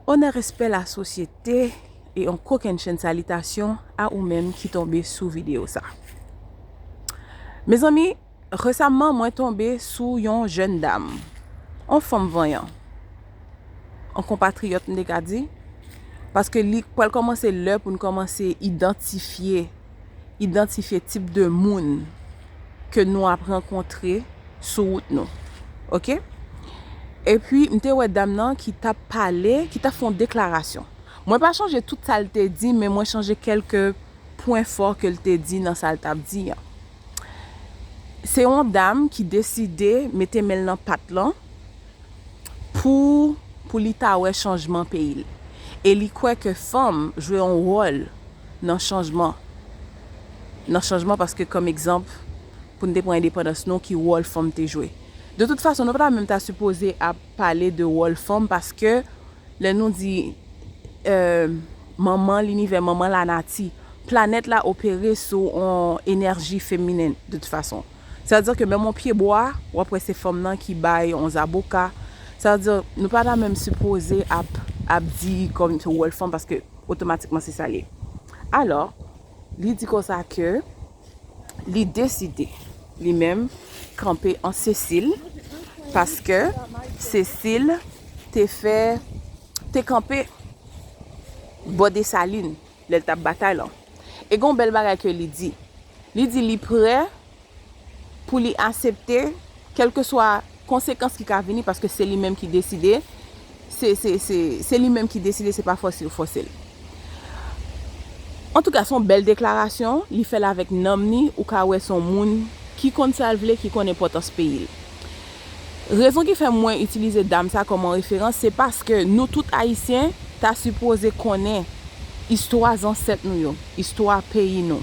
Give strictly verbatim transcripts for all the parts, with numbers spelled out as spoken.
Onè, respè, lasosyete, e yon kokennchenn salitasyon a ou menm ki tonbe sou videyo sa. Mezanmi, resamman mwen tonbe sou yon jèn dam, yon fanm vanyan, yon konpatriyòt, m te ka di, paske li pral kòmanse lè pou n kòmanse idantifye, idantifye tip de moun ke nou ap rankontre sou wout nou. Oke? Epi, m te wè dam nan ki t ap pale, ki t ap fè yon deklarasyon. Mwen pa chanje tout sa l te di, men mwen chanje kèlke pwen fò ke l te di nan sa l t ap di an. Se yon dam ki deside mete men l nan pat lan pou, pou li ta wè chanjman peyi l. E li kwè ke fanm jwe yon wòl nan chanjman. Nan chanjman paske, kòm egzanp, pou n te pran endepandans nou, ki wòl fanm te jwe. De tout fason, nou pa ta menm ta sipoze ap pale de wòl fanm paske lè nou di, euh, manman linivè, manman lanati, planèt la opere sou yon enèji feminen, de tout fason. Sa vle di ke menm yon pyebwa, w ap wè se fanm nan ki bay yon zaboka. Sa vle di, nou pa ta menm sipoze ap, ap di kòm se wòl fanm paske otomatikman se sa l ye. Alò, li di konsa ke li deside, li menm, kanpe an Sesil, paske Sesil te fè, te kanpe bò Desalin lè l t ap batay lan. E gen yon bèl bagay ke li di. Li di li prè pou li aksepte kèlkeswa konsekans ki ka vini, paske se li menm ki deside, se, se, se, se li menm ki deside, se pa fòse yo fòse l. Antouka, se yon bèl deklarasyon, li fè l avèk nanm ni, ou ka wè se yon moun ki konn sa l vle, ki konn enpòtans peyi l. Rezon ki fè mwen itilize dam sa kòm yon referans, se paske nou tout Ayisyen ta sipoze konnen istwa zansèt nou yo, istwa peyi nou.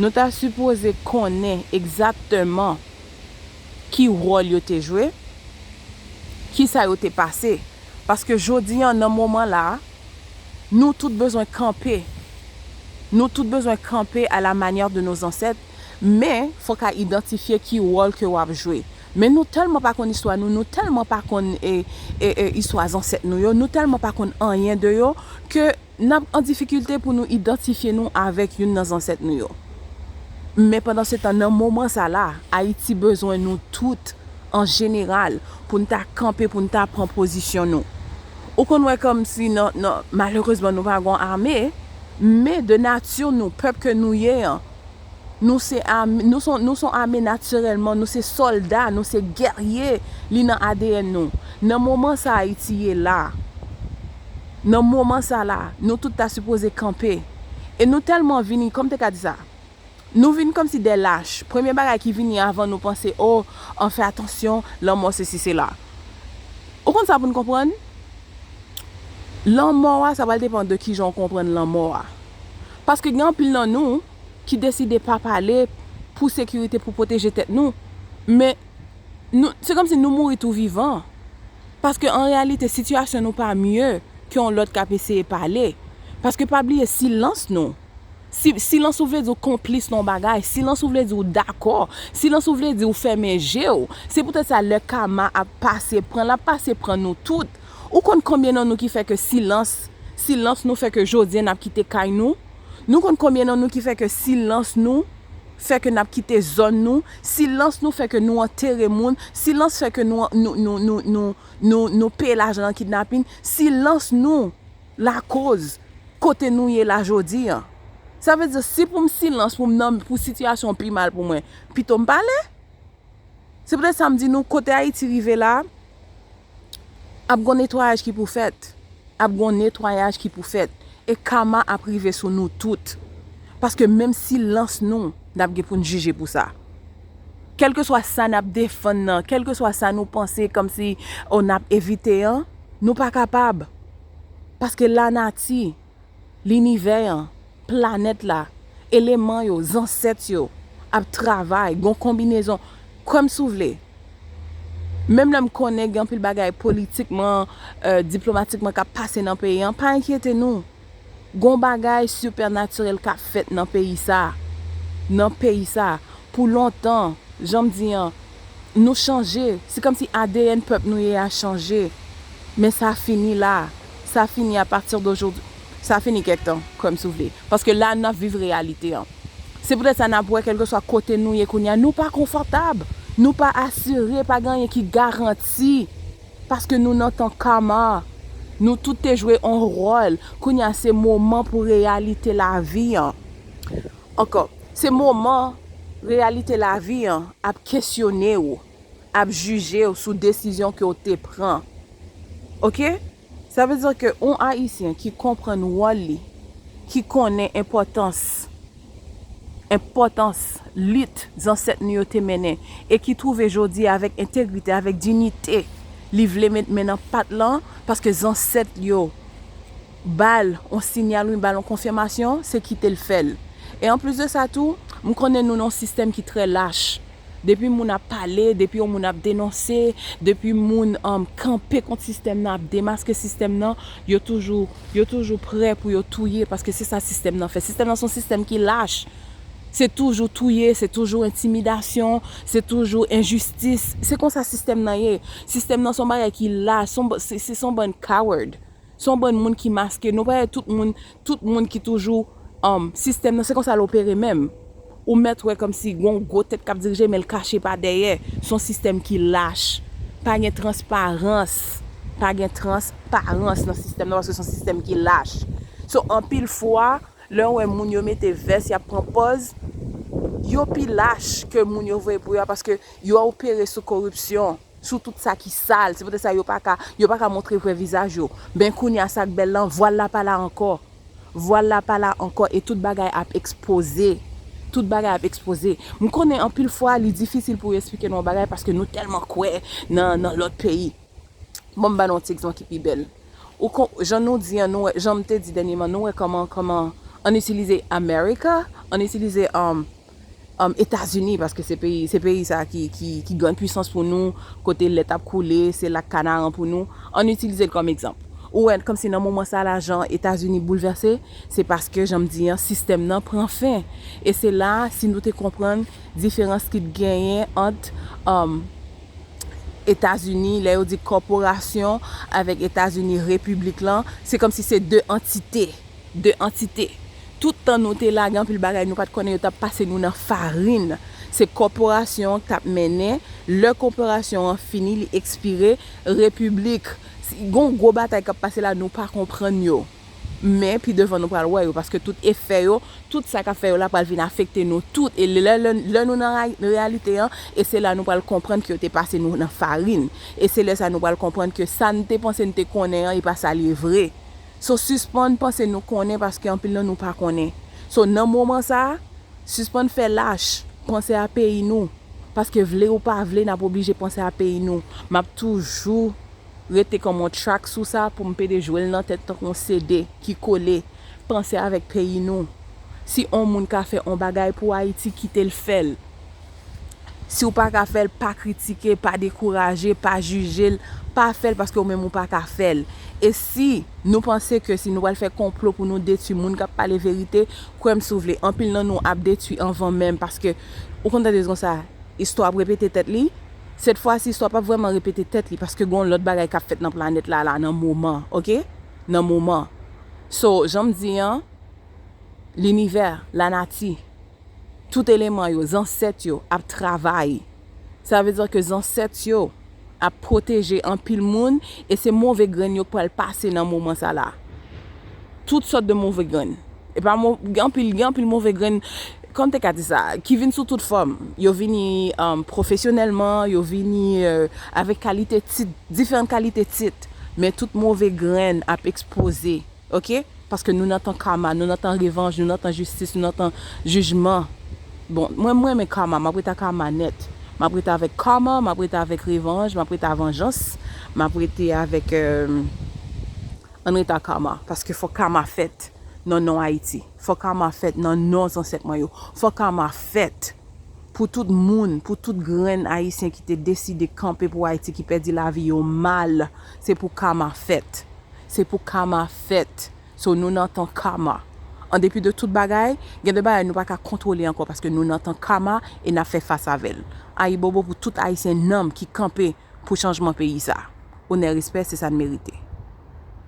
Nou ta sipoze konnen egzakteman ki wòl yo te jwe, ki sa yo te pase. Paske jodi an, nan moman la, nou tout bezwen kanpe. Nou tout bezwen kanpe à la manière de nos ancêtres, men fòk a idantifye ki wòl ke w ap jwe. Men nou tèlman pa konn istwa nou, nou tèlman pa konn, e, e, e, istwa zansèt nou yo, nou tèlman pa konn anyen de yo, ke n ap an difikilte pou nou idantifye nou avèk youn nan zansèt nou yo. Men pandan se tan, nan moman sa la, Ayiti bezwen nou tout, an jeneral, pou n ta kanpe, pou n ta pran pozisyon nou. Ou konn wè kòmsi nan, nan, malerezman, nou pa gen ame, men de nati nou, pèp ke nou ye an, nou se ame, nou son, nou son ame natirèlman, nou se sòlda, nou se gèrye, li nan A D N nou. Nan moman sa Ayiti ye la, nan moman sa la, nou tout ta sipoze kanpe. E nou tèlman vini, kòm te ka di sa, nou vin kòmsi dè lach. Premye bagay ki vini avan nou panse, o, an fè atansyon, lanmò sesi sela. Ou konn sa pou n konprann? Lanmò a, sa pral depann de kijan w konprann lanmò a. Paske gen anpil nan nou ki deside pa pale pou sekirite, pou pwoteje tèt nou. Men, nou, se kòmsi nou mouri tou vivan. Paske an reyalite, sitiyasyon nou pa mye ke yon lòt k ap eseye pale. Paske pa bliye silans nou. Si, silans ou vle di w konplis nan yon bagay, silans ou vle di w dakò, silans ou vle di w fèmen je w. Se poutèt sa lè kama ap pase pran, l ap pase pran nou tout. Ou konn konbyen nan nou ki fè ke silans, silans nou fè ke jodi a n ap kite kay nou? Nou konn konbyen nan nou ki fè ke silans nou fè ke n ap kite zòn nou, silans nou fè ke nou antere moun, silans fè ke nou, nou, nou peye lajan nan kidnapin, silans nou lakoz kote nou ye la jodi an. Sa vle di, si pou m silans, pou m nan, pou sitiyasyon pi mal pou mwen, pito m pale. Se poutèt sa m di nou, kote Ayiti rive la, ap gon netwayaj ki pou fèt. Ap gon netwayaj ki pou fèt. E kama ap rive sou nou tout. Paske menm silans nou, n ap gen pou n jije pou sa. Kèlkeswa sa n ap defann nan, kèlkeswa sa nou panse kòmsi, o, n ap evite an, nou pa kapab. Paske lanati, linivè an, planèt la, eleman yo, zansèt yo ap travay, gon konbinezon. Kwè m si w vle. Menm lè m konnen gen anpil bagay politikman, euh, diplomatikman k ap pase nan peyi an, pa enkyete nou. Gon bagay sipènatirèl k ap fèt nan peyi sa. Nan peyi sa. Pou lontan, jan m di an, nou chanje. Se kòmsi A D N pèp nou ye a chanje. Men sa fini la. Sa fini apati de jodi. Sa fini kèk tan, kwè m si w vle. Paske la, n ap viv reyalite an. Se poutèt sa n ap wè, kèlkeswa kote nou ye kounye a, nou pa konfòtab. Nou pa asire, pa gen anyen ki garanti. Paske nou nan tan kama. Nou tout te jwe yon wòl. Kounye a, se moman pou reyalite lavi an. Ankò, se moman reyalite lavi an ap kesyone w, ap jije w sou desizyon ke w te pran. Oke? Sa vle di ke yon Ayisyen ki konprann wòl li, ki konnen enpòtans, enpòtans lit zansèt nou yo te mennen, e ki twouve jodi a avèk entegrite, avèk diyite, li vle met men nan pat lan, paske zansèt yo ba l yon siyal, wi, ba l yon konfimasyon, se kite l fè l. E anplis de sa tou, m konnen nou nan yon sistèm ki trè lach. Depi moun ap pale, depi yon moun ap denonse, depi moun um, kanpe kont sistèm nan, ap demaske sistèm nan, yo toujou, yo toujou prè pou yo touye, paske se sa sistèm nan fè. Sistèm nan se yon sistèm ki lach. Se toujou touye, se toujou entimidasyon, se toujou enjistis. Se konsa sistèm nan ye. Sistèm nan se yon bagay ki lach, se yon ba- se se se yon bann coward. Se yon bann moun ki maske. Nou pa wè tout moun, tout moun ki toujou um, sistèm nan, se konsa l opere menm. Ou mèt wè kòmsi gon gwo tèt k ap dirije, men l kache pa dèyè. Se yon sistèm ki lach. Pa gen transparans. Pa gen transparans nan sistèm nan, paske se yon sistèm ki lach. So, anpil fwa, lè w wè moun yo mete vès, y ap pran pòz, yo pi lach ke moun yo voye pou yo a, paske yo opere sou koripsyon, sou tout sa ki sal. Se poutèt sa yo pa ka, yo pa ka montre vrè vizaj yo. Ben, kounye a, sa k bèl lan, vwal la pa la ankò. Vwal la pa la ankò e tout bagay ap ekspoze. Tout bagay ap ekspoze. M konnen anpil fwa, li difisil pou w eksplike nou yon bagay paske nou tèlman kwè nan, nan lòt peyi. Bon, m ba nou yon ti egzanp ki pi bèl. Ou kon, jan nou di an, nou wè, jan m te di dènyèman, nou wè kòman, kòman ann itilize America, ann itilize um, um, Etazini, paske se peyi, se peyi sa ki, ki, ki grann pwisans pou nou, kote lèt ap koule, se lak Kanaran pou nou. Ann itilize l kòm egzanp. Ou wè, kòmsi nan moman sa la, jan Etazini boulvèse, se paske, jan m di an, sistèm nan pran fen. E se la, si nou te konprann diferans ki t genyen ant um, Etazini, lè yo di kòporasyon, avèk Etazini repiblik lan, se kòmsi se de antite. De antite. Tout tan nou te la, gen anpil bagay nou pa t konnen, yo t ap pase nou nan farin. Se kòporasyon k t ap mennen. Lè kòporasyon an fini, li ekspire, repiblik. Si, gon gwo batay k ap pase la, nou pa konprann yo. Men pi devan nou pral wè yo, paske tout efè yo, tout sa k ap fè yo la pral vin afekte nou tout. E lè, lè, lè nou nan ray- reyalite an, e se la nou pral konprann ke yo te pase nou nan farin. E se lè sa nou pral konprann ke sa n te panse n te konnen an, e pa sa l ye vre. So, sispann panse nou konnen, paske anpil nan nou pa konnen. So, nan moman sa a, sispann fè lach, panse a peyi nou. Paske vle ou pa vle, n ap oblije panse a peyi nou. M ap toujou rete kòm yon track sou sa pou m pede jwe l nan tèt tankou yon C D ki kole. Panse avèk peyi nou. Si yon moun ka fè yon bagay pou Ayiti, kite l fè l. Si w pa ka fè l, pa kritike, pa dekouraje, pa jije l, pa fè l paske w menm ou pa ka fè l. E si nou panse ke si nou pral fè konplo pou nou detwi moun k ap pale verite, kwè m si w vle, anpil nan nou ap detwi anvan menm, paske ou konn tande konsa, istwa ap repete tèt li. Sèt fwa si, istwa p ap vrèman repete tèt li, paske gon lòt bagay k ap fèt nan planèt la, la, nan moman, oke? Nan moman. So, jan m di an, linivè, lanati, tout eleman yo, zansèt yo ap travay. Sa vle di ke zansèt yo ap pwoteje anpil moun, e se move grenn yo k pral pase nan moman sa la. Tout sòt de move grenn. E pa mo- gen anpil, gen anpil move grenn, kòman m te ka di sa, ki vin sou tout fòm. Yo vini um, pwofesyonèlman, yo vini uh, avèk kalite tit, diferan kalite tit. Men tout move grenn ap ekspoze, oke? Paske nou nan tan kama, nou nan tan revanj, nou nan tan jistis, nou nan tan jijman. Bon, mwen, mwen renmen kama, m ap rete a kama nèt. M ap rete avèk kama, m ap rete avèk revanj, m ap rete a vanjans, m ap rete avèk, euh, ann rete a kama, paske fòk kama fèt nan non Ayiti. Fòk kama fèt nan non zansèt mwen yo. Fòk kama fèt pou tout moun, pou tout grenn Ayisyen ki te deside kanpe pou Ayiti, ki pèdi lavi yo mal. Se pou kama fèt. Se pou kama fèt. So, nou nan tan kama. An depi de tout bagay, gen de bagay nou pa ka kontwole ankò paske nou nan tan kama e n ap fè fas avè l. Ayibobo pou tout Ayisyen nanm ki kanpe pou chanjman peyi sa. Onè, respè, se sa n merite.